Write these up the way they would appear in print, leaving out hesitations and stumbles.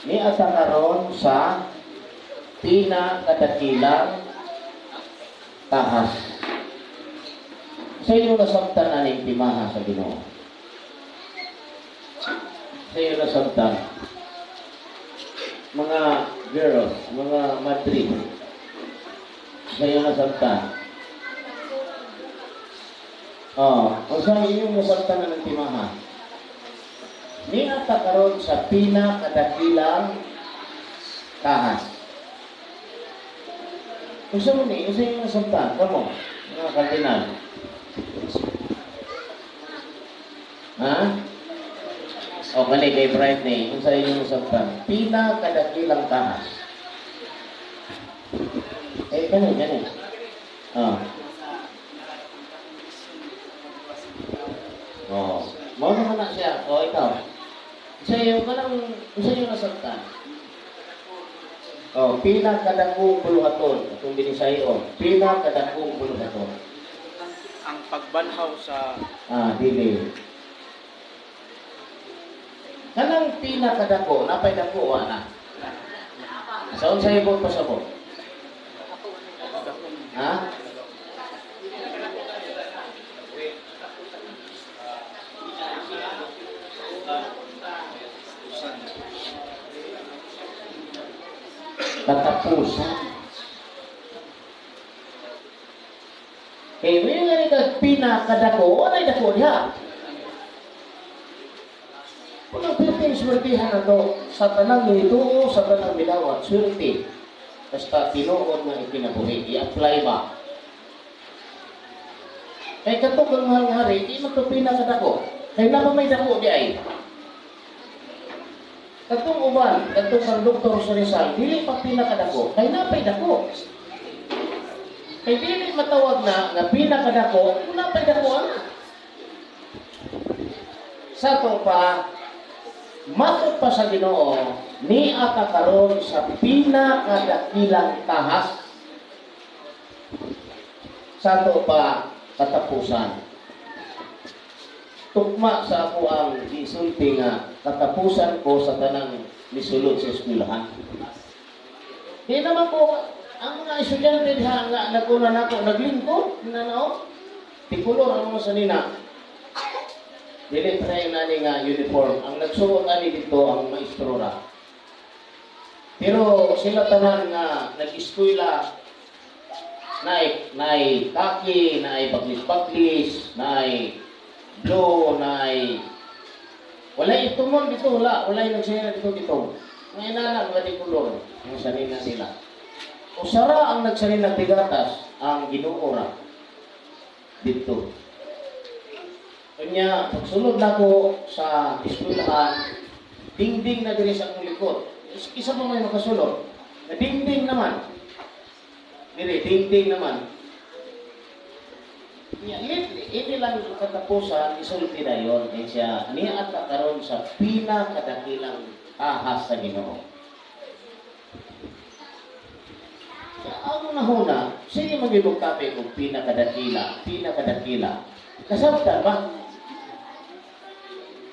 Niata karon sa pinakadakilang tahas. Sa inyo nasabtan aning timaha sa Ginoo? Sa inyo nasabtan? Mga girls, mga madre, sa inyo nasabtan? Oh, ang sa inyong nasabtan anang timaha? Niata karon sa pinakadakilang tahas. Unsa man ni, unsa inyong nasabtan? Kamo, mga kardinal. Ha? O kani kay Bright ni, unsa inyong nasabtan? Pinakadakilang tahas. Eh, kani, kani. Ah. Oh, mao naman na siya. O, ikaw. Sa iyo, kanang, unsa inyong nasabtan? Oh, pinakadakong buluhaton, atong binisayon, pinakadakong buluhaton. Ang pagbanhaw sa Ah, dili. Kanang pinakadako, napay dako wa na. Sa unsa ibot pasabot? Ha? Katapusan. Kay may nga ni kag pinakadako, walay dako diha. Unang pirting swertihan na to sa tanang nituo, sa tanang milawat, swerte. Basta tinuod nga ikinabuhi, i-apply ba? Kay katok ang mahal nga hari, di man to pinakadako. Kay napa may dako di ay. Katong uban, katong kang doktor sa Rizal, dili pa pinakadako, kay napay dako. Kay dili matawag na nga pinakadako, kung napay dako ana. Sa to pa, matod pa sa Ginoo, niata karon sa pinakadakilang tahas. Sa to pa katapusan. Tukma sa ako ang gisulti nga katapusan ko sa tanang misulod sa eskwelahan. Di naman po, ang mga estudyante diha nga naguna nako naglingkod na nao. Tikulor ang mga sanina. Dili pa na nani nga uniform. Ang nagsuot ani dito ang maestro ra. Pero sila tanan nga nag-eskwela naay naay kaki, naay baglis-baglis, naay blue, naay wala itumon dito, wala, wala yung nagsanina dito dito. Ngayon na lang, mga di kulor, ang sanina nila. Usara ang nagsanina tigatas, ang Ginoo ra dito. Kanya, pagsulod na ko sa eskwelahan, dingding na diri sa akong likod. Isa pa may makasulod. Na dingding naman. Diri, dingding naman. Nya, ini lang katapusan, isulti na yun. Eh siya, niata karon sa pinakadakilang ahas sa Ginoo. Sa ang nahuna, sige magibog kape kung pinakadakila, pinakadakila. Kasabtan ba?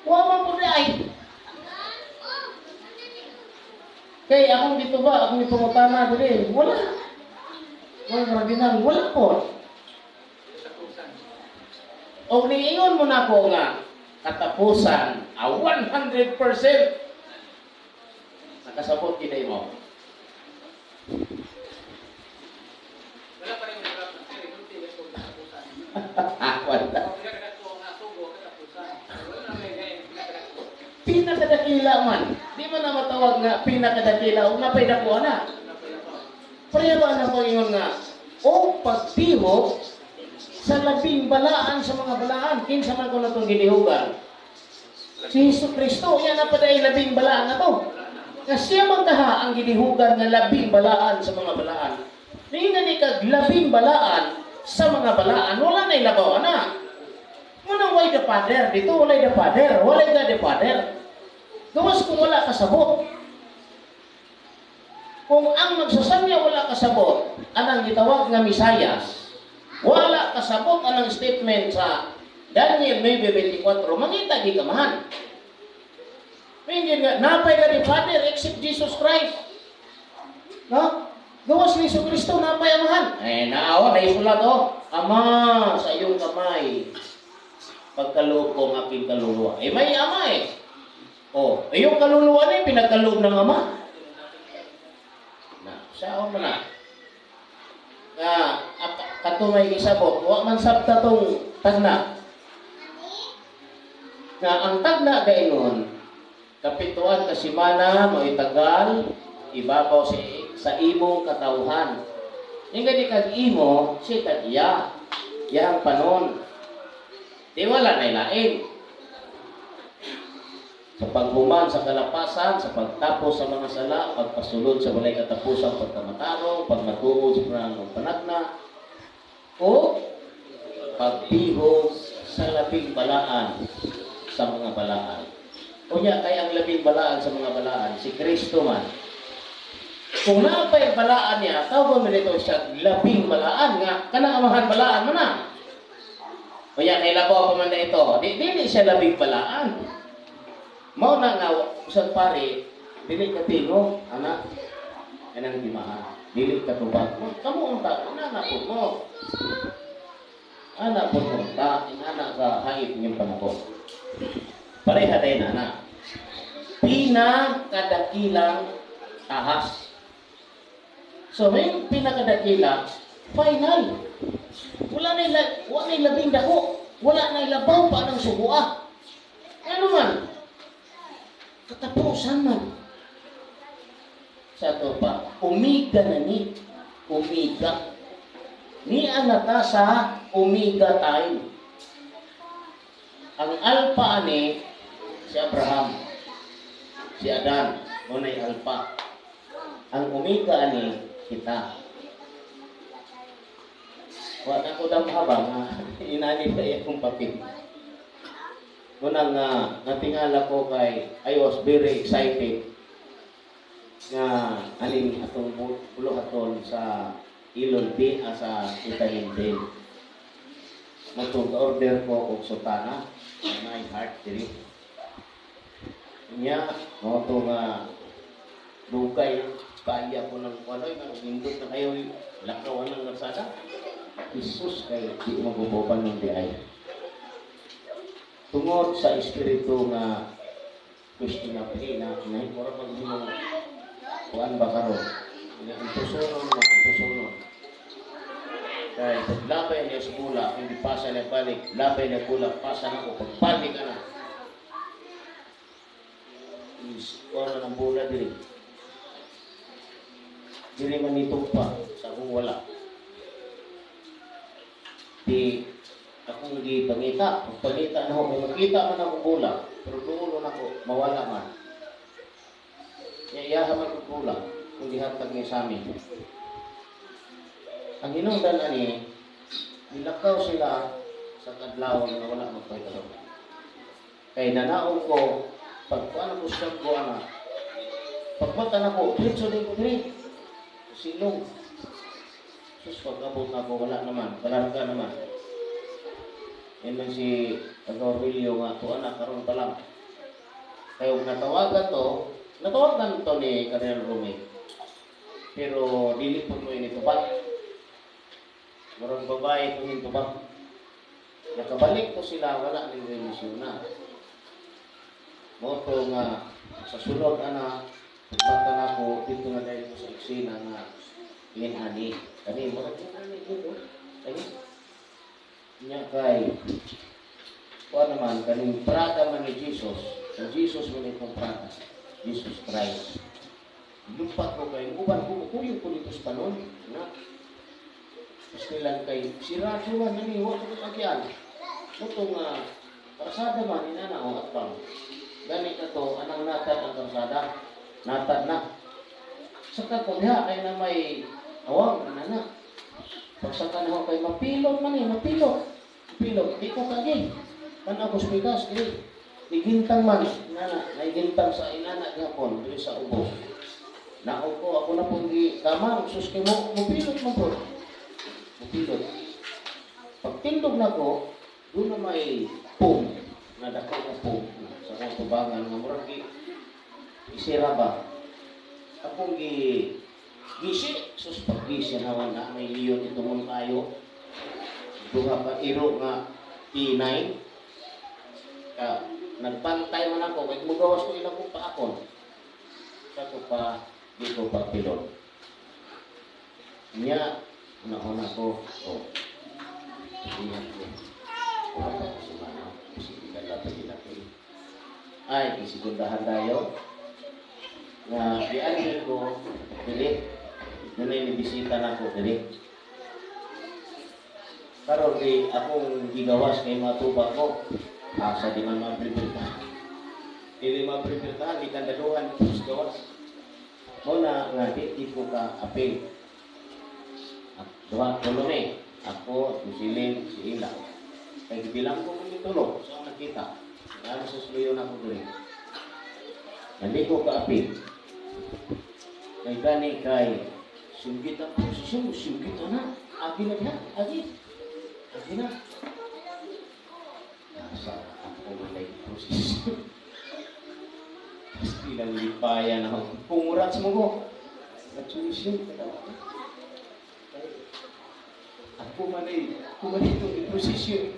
Wa man po di ay. Kay akong dito ba, akong ipangutana dili, wala. Wala kardinal, wala po. O niingon mo na ko nga, katapusan, a 100%. Nakasabot kinay mo. Wala pa rin yung sir, yung tigas ko katapusan. Wala. Pinakadako nga sugo katapusan. Wala na may ngayon pinakadako. Pinakadakila man. Di man na matawag nga pinakadakila o napay dako na. Pareha ba na Panginoon nga, o pagtihok sa labing balaan sa mga balaan, kinsa man ko na itong ginihugan? Si Hesus Kristo, yan na pa labing balaan na to. Nga siya man kaha ang ginihugan nga labing balaan sa mga balaan. Niingan ni kag labing balaan sa mga balaan, wala na ilabaw na. Muna why the father? Dito walay the father, walay God the father. Gawas kung wala kasabot. Kung ang magsasamya wala kasabot, anang gitawag nga Misayas, wala kasabot anang statement sa Daniel 9:24, mangita gi kamahan. Mingin nga, napay gani Father except Jesus Christ. No? Gawas ni Jesu Kristo, napay amahan. Eh, naawa, naisulat oh. Ama, sa iyong kamay, pagkaloob ko ang aking kaluluwa. Eh, may ama eh. Oh, eh, yung kaluluwa ni pinagkaloob ng ama. Na, saan mo na? Nga, kato may isabot, wa man sabta tong tagna. Nga ang tagna gaingon, kapituan ka semana mo itagal, ibabaw sa imong katawhan. Yung gani kag imo, si kag iya. Iyang panon. Di wala na ilain. Sa paghuman sa kalapasan, sa pagtapos sa mga sala, pagpasulod sa walay katapusang pagkamatarong, pagmatuod sa pranong panagna, o pagtihog sa labing balaan sa mga balaan. Unya kay ang labing balaan sa mga balaan, si Kristo man. Kung napay balaan niya, tawag mo dito siya labing balaan nga kanang amahan balaan mo na. Unya kay labaw pa man na ito, di dili siya labing balaan. Mao na nga usag pare, dili ka tingo, ana. Kanang gimahan. Dili ka tubag. Kamo ang tao, ana po mo. Ana po mo ta, inana ka hait niyong panahon. Pareha din ana. Pinakadakilang tahas. So, may pinakadakila, final. Wala na labing dako. Wala na labaw pa ng subua. Ano man? Katapusan man. Sa ato pa, umiga na ni. Umiga. Ni na ta sa Omega time. Ang alpha ani, si Abraham, si Adan, mo na'y alpha. Ang omega ani, kita. Wa na ko damha ba nga inani pa akong papel. Muna nga natingala ko kay I was very excited nga aning atong buluhaton sa Ilon B sa Vitamin D. Matug order ko og sutana na heart diri. Nya mo to nga dugay kaya ko ng kuanoy nga nindot na kayo lakaw ang kalsada. Jesus kay di maguboban ng di ay. Tungod sa espiritu nga question nga pahina, na mura pag mo kuan ba karon? Nga antusonon mo, antusonon. Kay paglabay niya sa bula, hindi pasa niya balik, labay niya bula, pasa na ko, pagpalik ka na. Is, kuan na ng bula diri. Diri man pa sa akong wala. Di akong gipangita, pagpangita na ako, may makita man ako bula, pero dulo na ko, mawala man. Kaya iyaha man ko bula, kung gihatag niya sa amin. Ang hinungdan ani, nilakaw sila sa kadlawon nga wala magpahitalo. Kay nanaog ko, pagkuan ako sa ko ana, pagmata na ko, diretso din ko diri. Silong. Sus, pag-abot na ako, wala naman, kalarga naman. Yan man si Agorilio nga, tuan na, karon pa lang. Kaya kung natawagan to ni Cardinal Rumi. Pero dili po mo ini tubag. Murag babae itong tubag. Nakabalik ko sila, wala ning remisyon na. Mo to nga sa sulod ana, pagmata na ako, dito na dahil ko sa eksena nga inani. Kani murag inani dito. Kani nya kay kuan naman kaning Prada man ni Jesus. Ang Jesus man itong Prada. Jesus Christ. Lumpat ko kay uban ko kuyog ko dito sa panon na. Pastilan kay sirado man nani wa ko kagyan. Muto nga karsada man inana o atbang. Gani ka to anang natad ang karsada. Natad na. Saka ko diha kay na may awang anana. Pagsaka na ko kay mapilot man eh, mapilot. Mapilot, di ko kagi. Tan-aw ko sa pikas, dili. Nigintang man, inana, naigintang sa inana gihapon, dili sa ubos. Naog ko, ako na pong gi kamang, sus kay mo, mupilot man po. Mupilot. Pagtindog na ko, doon na may pum, na dako na pum, sa akong tubangan, nga murag gi, Isira ba? Akong gi gisi, sus paggisi na na may leon itungong kayo. Duha ka iro nga P9. Ka nagpantay man ako kay mugawas ko ilang kong paakon. Sa ko pa di ko pa pilon. Nya una-una ko, oh. Ingat ko. Wala pa ko sa mga, kasi dala pa gila ko eh. Ay, gisigundahan tayo. Nga, dianhi ko, dili. Nunay ni bisita na ko, dili. Karon di akong gigawas kay matubag ko. Asa di man maprepare. Dili maprepare, di kandaduhan sa gawas. Mo na nga di ko ka apil. Duha tulo ni. Ako, si Silin, si Ila. Kay gibilang ko kung tulo, so ang nakita. Ano sa suluyo na ko diri. Nandi ko ka-apil. Kay gani kay sugit ang posisyon, sugit na. Agi na diha, agi. Agi na. Nasa ako malay posisyon. Pasti lang lipayan ako. Congrats mo ko. Congratulations. Ako man itong posisyon.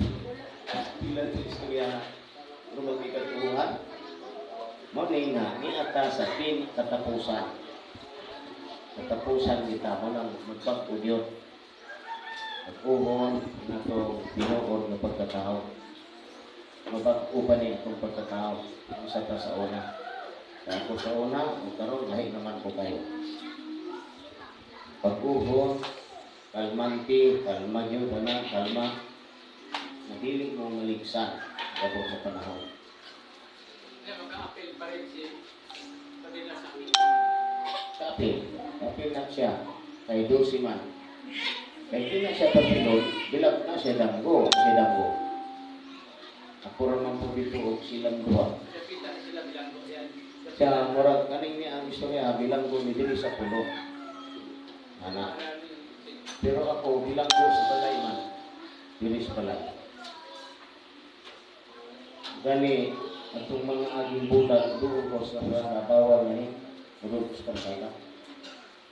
Pila ito istorya. Pero magkikatuhan. Mo ni nga, niata sa pin katapusan. Katapusan kita mo nang magbag-o yun. Nag-uhon na itong tinuod na pagkatao. Mabag-o pa ni itong pagkatao. Isa pa sa una. Kaya ako sa una, magkaroon, lahi naman ko kayo. Pag-uhon, kalmanti, kalma yun, ana, kalma. Nadili mo maligsan gabot sa panahon. Kaya magka-appeal pa rin si Padilla sa akin. Kapil, kapil na siya. Kay Dulce man. Kay di na siya papilod, bilag na siya danggo, siya danggo. Ako ra man po dito og silang duha. Kapita na sila bilanggo yan. Siya murag kaning niya ang istorya bilanggo ni diri sa puno. Ana. Pero ako bilanggo sa balay man. Diri sa balay. Gani atong mga aging bulag doon ko sa kalsada bawal na ni doon ko sa kalsada.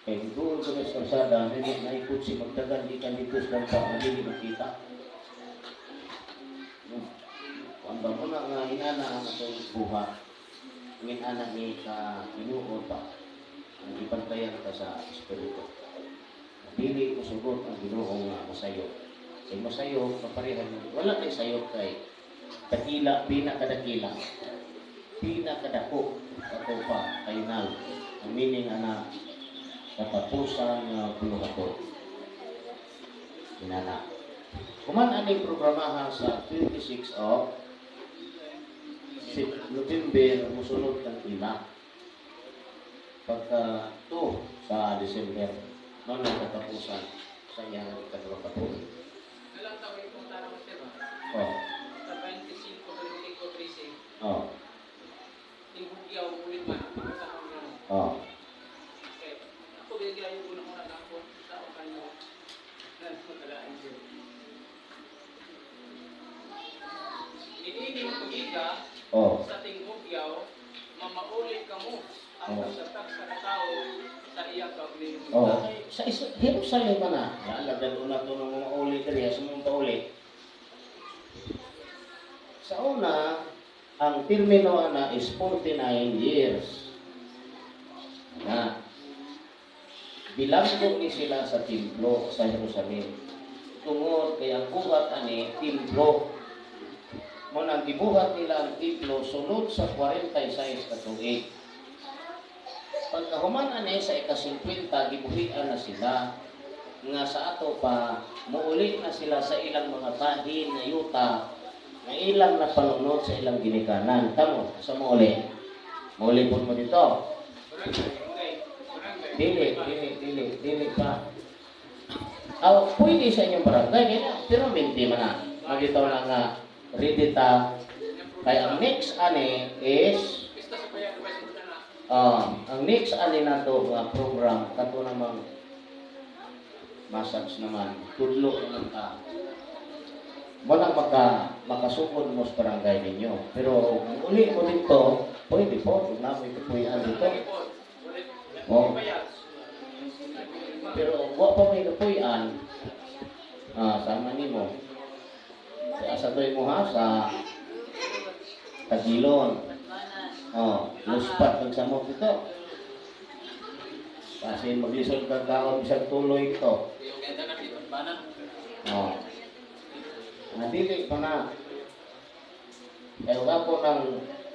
Kay doon ko sa kalsada nini naikot si magdagan di kan dito sa dampa nga dili makita. Kuan ba mo na nga inana ang atong buhat. Ang inana ni ka tinuod ba ang ipantayan ka sa espiritu. Dili ko sugot ang Ginoo nga masayo. Kay masayo kaparehan wala kay sayo kay dakila, pinakadakila, pinakadako ato pa final. Ang meaning ana katapusan nga buluhaton. Inana. Kuman aning programahan sa 26 of November musunod kang ila. Pagka 2 sa December, mao na katapusan sa iyang ikaduha ka tuig. Nalang tawag yung tanong ko siya ba? Oh, Sa 25, 25, 13, oh, tinghugyaw ulit man, sa kanya. Oh. Okay. Ako binigyan yung unang una ako sa kanyo. Nagmatalaan siya. Iniining pagika sa tinghugyaw, mamauli kamo ang tagsa-tagsa ka tao sa iya kaugalingong Oh, sa isa, Jerusalem man na. Lalagan una to ng mga uli diri, sa mga pauli. Sa una, ang termino ana is 49 years. Na. Bilanggo ni sila sa templo sa Jerusalem. Tungod kay ang buhat ani templo. Mo nang gibuhat nila ang templo sulod sa 46 ka tuig. Pagkahuman ani sa ika-50, gibuhian na sila nga sa ato pa muuli na sila sa ilang mga bahin na yuta nga ilang napalunod sa ilang ginikanan. Kamo, sa muuli. Muuli po mo dito. Barangay, barangay. Dili, dili, dili, dili pa. Aw, pwede sa inyong barangay, kaya, pero minti man na. Magitaw na nga, ready ta. Kaya ang next ani is, Pista sa bayan, diba sa na? Ang next ani nato nga program, kato namang massage naman, tudlo naman ta. Walang maka Makasugod mo sa barangay ninyo. Pero kung uli mo dito, pwede po. Kung naa moy kapuy-an dito. Oh. Pero wa pa may kapuy-an, sama nimo. Sa asa to mo ha? Sa Tagilon. Oh, luspat ng samot ito. Kasi maglisod ka kaon bisag tuloy ito. Oh. Nga dili pa na. Kaya ako ng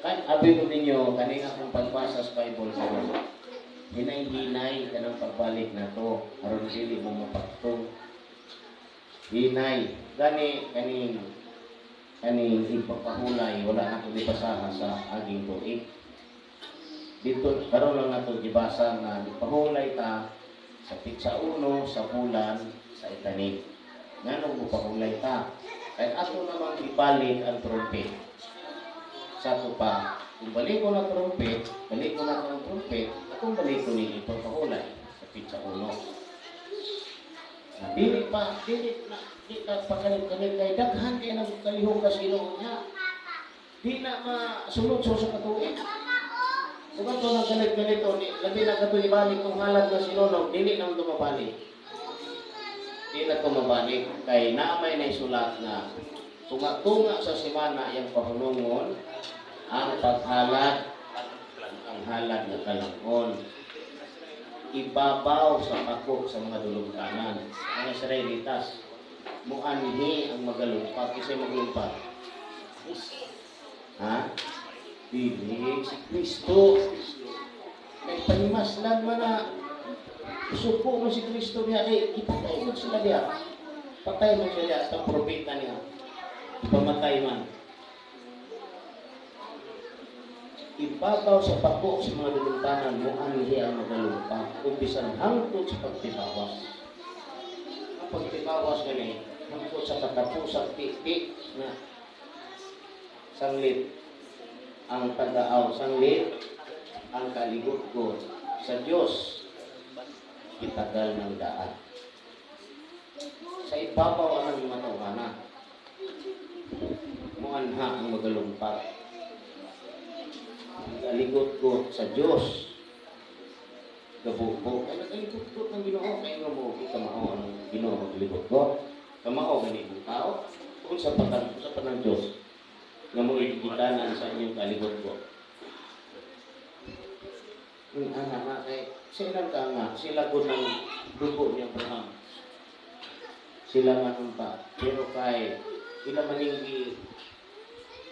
kan abi ko ninyo kaning akong pagbasa sa Bible karon. Hinay-hinay kanang pagbalik na to aron dili mo mapaktong. Hinay gani kaning kaning ipapahulay, wala na ko gibasaha sa aging tuig. Dito karon lang nato gibasa nga ipahulay ta sa pitsa 1 sa bulan sa Etanim. Nganong mopahulay ta? Kay ato namang ibalik ang trumpet. Sa ato pa, kung balik ko na trumpet, balik ko na ang trumpet, akong balik ko ni ipapahulay sa pitsa 1. Na dili pa, dili na, di ka pakalit-kalit kay daghan kay nagkalihok ka sa Ginoo niya. Di na masulod sa katuig. Kung ato nang galit-galit ni, labi na kato ibalik kung halad na sinunog, dili na tumabalik. Di na tumabalik. Kay naamay na isulat na tunga-tunga sa simana yang pahunungon ang paghalad, ang halad na kalangon. Ibabaw sa pako sa mga dulungkanan. Mga Israelitas, muanhi ang magalumpat. Kasi magalumpat. Ha? Dili, si Kristo. Kay panimaslan man na suko mo si Kristo niya kay ipatay mo sila diya. Patay mo sila diya sa propeta niya. Ipamatay man. Ibabaw sa pako sa mga dulungkanan mo anhi ang magalumpat. Umpisan hangtod sa pagtibawas. Ang pagtibawas gani hangtod sa katapusang titi na sanglit ang tagaaw, sanglit ang kaligutgot sa Diyos itagal ng daan. Sa ibabaw ang matawhana, muanha ang magalumpat. Nagaligot-got sa Diyos. Gabubo. Kaya nagaligot-got ng Ginoo. Kaya nga mo, kamao ang Ginoo magligot-got. Kamao gani mong tao. Kung sa patan, sa panang Diyos nga mo igitanan sa inyong kaligot-got. Ang ana nga kay sila ka nga sila gud ng dugo ni Abraham. Sila man pa pero kay ila maning gi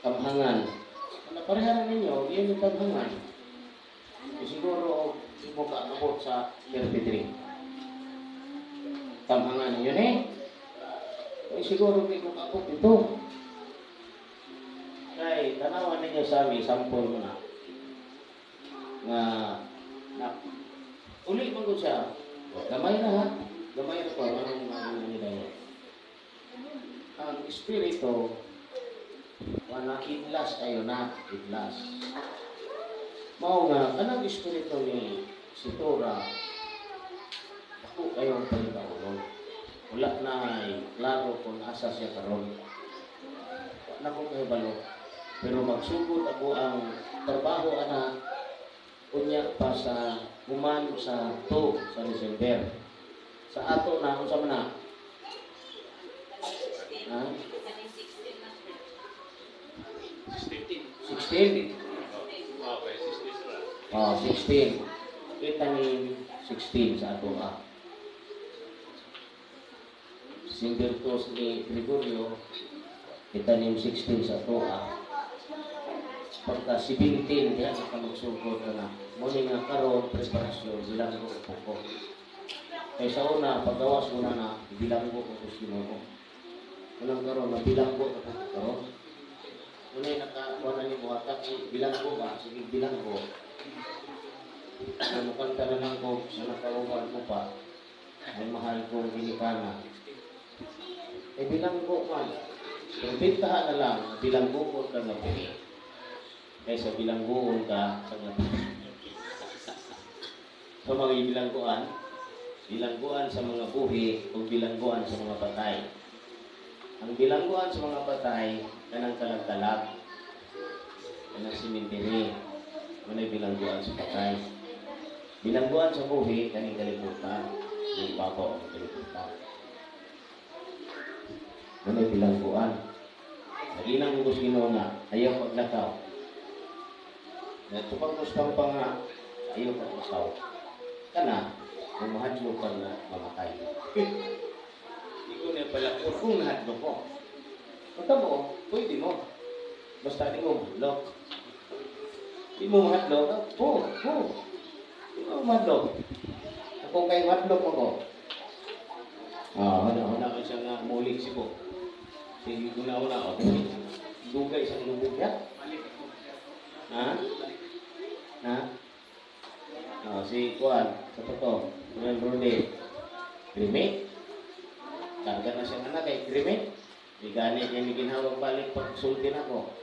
kamhangan. Ano pareha ninyo, iyan yung kamhangan. E siguro mo ka abot sa 33. Kamhangan ninyo eh. E siguro di mo kaabot ito. Kay tanawan ninyo sa amin, sample mo na. Nga na uli man gud siya. Gamay na ha. Gamay na ko anong ano nila yun. Ang espiritu wala idlas kayo na idlas. Mao nga kanang espiritu ni Sitora ako kayo ang pagkaunon. Wala na ay klaro kung asa siya karon. Wala ko kayo balo. Pero magsugod ako ang trabaho ana unya pa sa human sa 2 sa December. Sa ato na unsa man na? Ha? 16? Okay, 16. Oh, 16. Itanim 16 sa ato ah. December 2 ni Gregorio, itanim 16 sa ato ah. Pagka 17, diyan ka magsugod na na. Muna nga karon preparasyon, bilanggo ko ko. Kay sa una, paggawas mo na na, bilanggo ko ko Ginoo. Unang karon, nabilanggo ko ko karon. Una naka, wala ni buhatak, bilanggo ba? Sige, bilanggo. Na mukanta na lang ko sa nakauban ko pa, ang mahal kong ginikana. Eh, bilanggo man. Kung bintahan na lang, bilanggo ka nga pili. Kaysa bilanggoon ka sa nga sa mga bilangguan, bilangguan sa mga buhi o bilangguan sa mga patay. Ang bilangguan sa mga patay, kanang kalag-kalag, kanang simenteri, manay bilangguan sa patay. Bilangguan sa buhi, kaning kalibutan, yung babaw ang kalibutan. Manay bilangguan. Naginang ko sa Ginoo nga, ayaw paglakaw. Natupag ko sa pa nga, ayaw paglakaw. Kana, kung mahadlok ka na mamatay. Hindi ko na pala, kung nahadlok ko. Punta mo, pwede mo. Basta di mo mahadlok. Di mo mahadlok, ah, po, po. Di mo mahadlok. Ako kay mahadlok ako. Ah, huna ko siya nga mulig si po. Sige, una-una, okay. Dugay isang lubog ya. Ha? Ha? Oh, si Kuan, sa totoo, Kuan Rudy. Cremate. Karga na siyang anak kay cremate. Di gani niya ni ginhawag balik pag sulti na ko.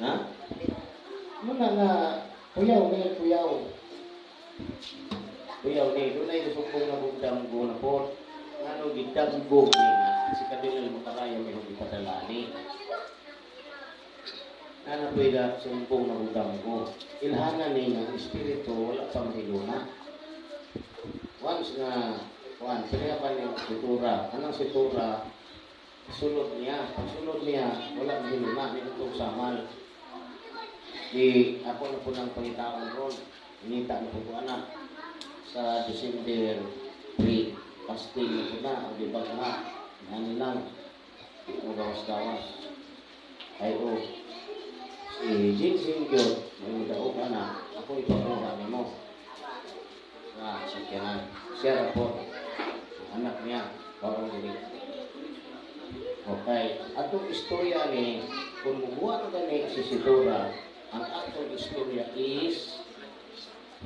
Ha? Muna nga, kuyaw ni, kuyaw. Kuyaw ni, doon ay susumbong na bugdamgo na po. Ngano gidamgo ni nga. Si Cardinal Macaraya may ipadala ni. Ano pwede sumbong na bugdamgo. Ilhanan ni nga, espiritu, wala pa mahiluna. Once nga, kuan, pareha pa ni situra. Anong situra? Sulod niya. Pag sulod niya, wala mahiluna. May itong samal. Di, ako na po ng pangitaon ron. Inita na po ko anak. Sa December 3, fasting na po na. O di ba na? Ano lang. Di mo gawas-gawas. Ay o, si Jinsing Gyud, may mudaog anak. Ako ipakuha nimo sa sakyanan. Siya ra po. Ang anak niya, bawang dili. Okay. Atong istorya ni, kung mubuha na gani si Sidora, ang atong istorya is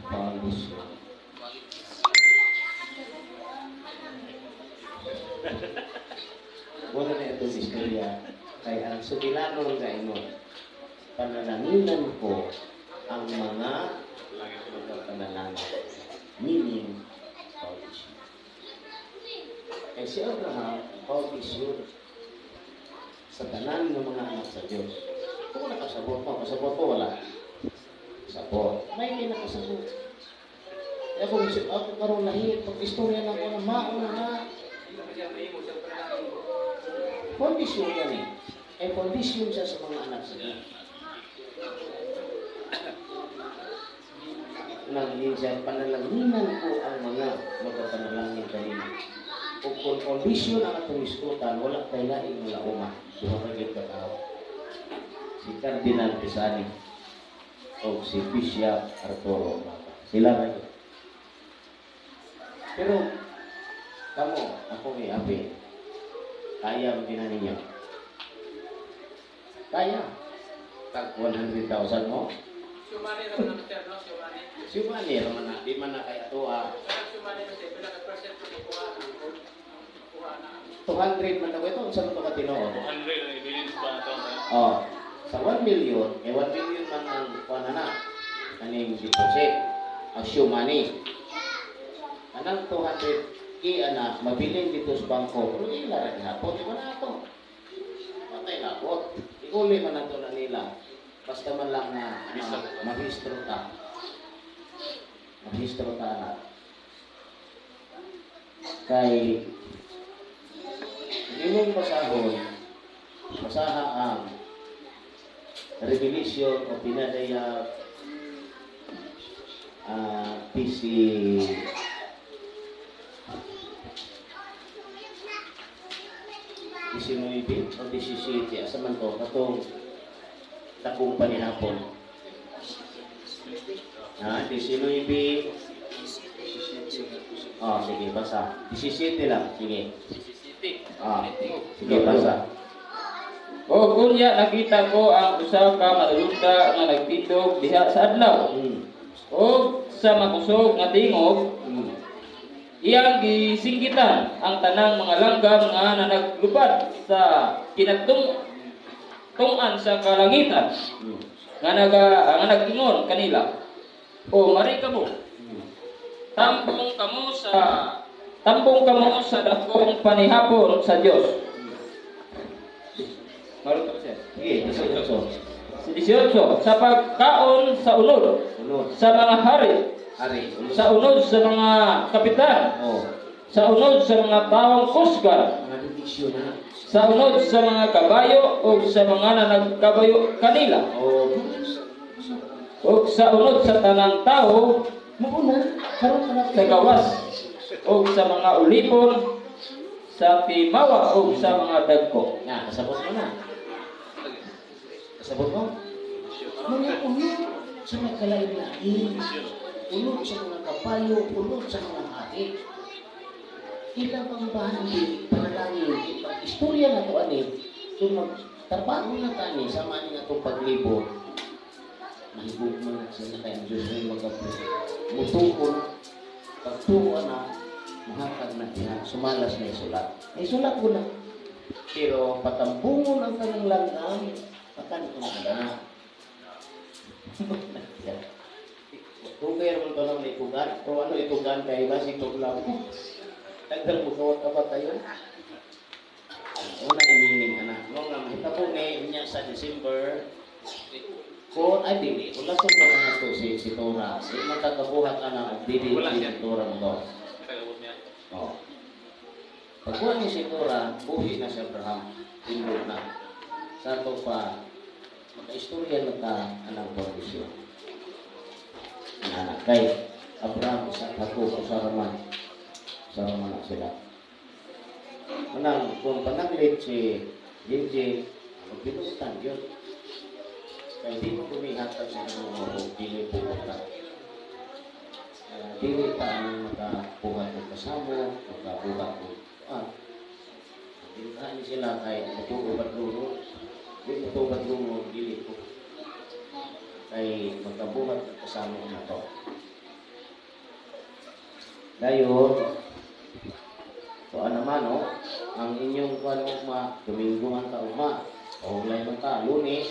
foundation. Wala na itong istorya kay ang sugilanon nga ingon, panalanginan ko ang mga magpapanalangin. Meaning, foundation. Kay si Abraham, foundation sa tanan ng mga anak sa Diyos. Kung nakasabot mo, kasabot mo, wala. Sabot. May may nakasabot. Kaya kung isip ako karoon lahi, pag istorya na ako na mauna na, kondisyon yan eh. Eh, kondisyon siya sa mga anak sa Diyos. Naging siya, panalanginan ko ang mga magpapanalangin kanina. O kung kondisyon ang atong iskutan, wala kay laing wala uma. Duha ka gyud ka tao. Si Cardinal Pisani o si Bishop Arturo Mata. Sila ra yun. Pero, kamo, ako may api. Kaya mo din na ninyo. Kaya. Tag 100,000 mo. Sumani ra man sir, no? Sumani. Sumani raman na, di man na kay atoa. Pero sumani na sir, pila ka percent ko kuha na. Kuha na. 200 man ako ito, unsa man to ka tinuod? 200 ang evidence pa ito. Oh, sa 1 million, eh 1 million man ang kuha na na. Kaning deposit, ang show money. Anang 200K ana, mabilin dito sa bangko. Pero ila ra gihapon, di ba na ato? Patay na po. Iuli man nato na nila. Basta man lang na mahistro ta. Mahistro ta na. Kay imong basahon, basaha ang Revelation o pinadaya PC 19 o 17, asa man to, katong dakong panihapon. Ha, 19. Oh, sige, basa. 17 lang, sige. Ah, sige, basa. O kunya nakita ko ang usa ka madulunda nga nagtindog diha sa adlaw. Og sa makusog nga tingog, iyang gisinggitan ang tanang mga langgam nga nanaglupad sa kinatung-tungan sa kalangitan nga nag-ingon kanila. O mari kamo, tambong kamo sa Tambong kamo sa dakong panihapon sa Dios. Maruto ko siya. Sige, 18. Sa 18, sa pagkaon sa unod Unod. sa mga hari, Hari. Unod. sa unod sa mga kapitan, sa unod sa mga tawong kusgan, Mga bendisyon na. sa unod sa mga kabayo o sa mga nanagkabayo kanila, o sa unod sa tanang tao Mao na. Karon ka na. sa gawas o sa mga ulipon, sa timawa o sa mga dagko. Na, kasabot mo na. Kasabot mo? Mga unod sa mga kalain-lain, unod sa mga kabayo, unod sa mga hari. Ilang ang bahandi, panalangin, istorya na to ani, kung magtrabaho na ta ani, sama ni nga itong paglibot, mahigugma na sila kay ang Diyos may magapo. Mutuo na, pagtuo na, muhatag na siya, sumalas na isulat. Isulat ko na. Pero patambungon ang kanang langgam, pakan na. Kung kaya naman ito lang itugan, o ano itugan kay ba si tuglaw. Tagal mo kawat ka ba tayo? Una imining ana. Mo nga mahitabo ni niya sa December. Kung ay dili, wala ko pa na to si si Tora. Si magkakabuhat ana og dili Wala si siya. Tora mo to. Oh. Pagkuha ni si Tora, buhi na si Abraham. Tindog na. Sa ato pa, makaistorya na ta anang kondisyon. Anak kay Abraham sa ako sa Raman. Sa Raman na sila. Manang, kung panaglit si JJ, magbinutan yun. Kaya di mo kumihatag sa mga o dili pupunta. Dili ta ang makabuhat og kasamo, makabuhat og Dili sila kay matuobat lungo. Di matuobat lungo, dili ko. Kay makabuhat og kasamo na to. Dayon, so ano naman, no? Ang inyong kuan ugma, Domingo man ta ugma, o man ta, Lunes,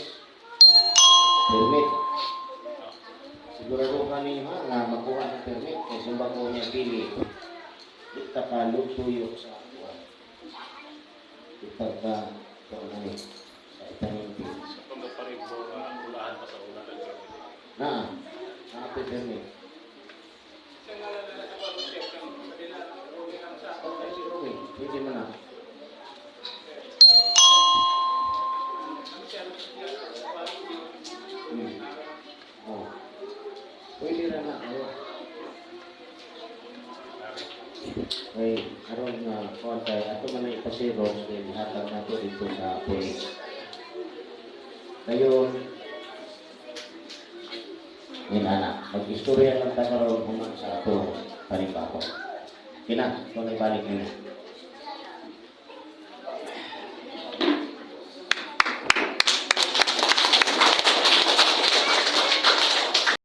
permit. Sigurado ka ninyo ha, nga makuha ng permit, kay sumbang ko niya dili, di ta ka lutuyok sa kuan. Di ta ka, kuan ani, sa itaninti. Sa pagkaparibbo, ulahan pa sa una. Na, na permit. Okay, pwede mo na. Oh. Pwede ra na kayo. Kay aron nga kuan kay ato man na ipasiros kay gihatag nato dito sa police. Dayon yun ana, mag-istorya lang ta karon human sa atong panibaho. Kina, kung ibalik nila.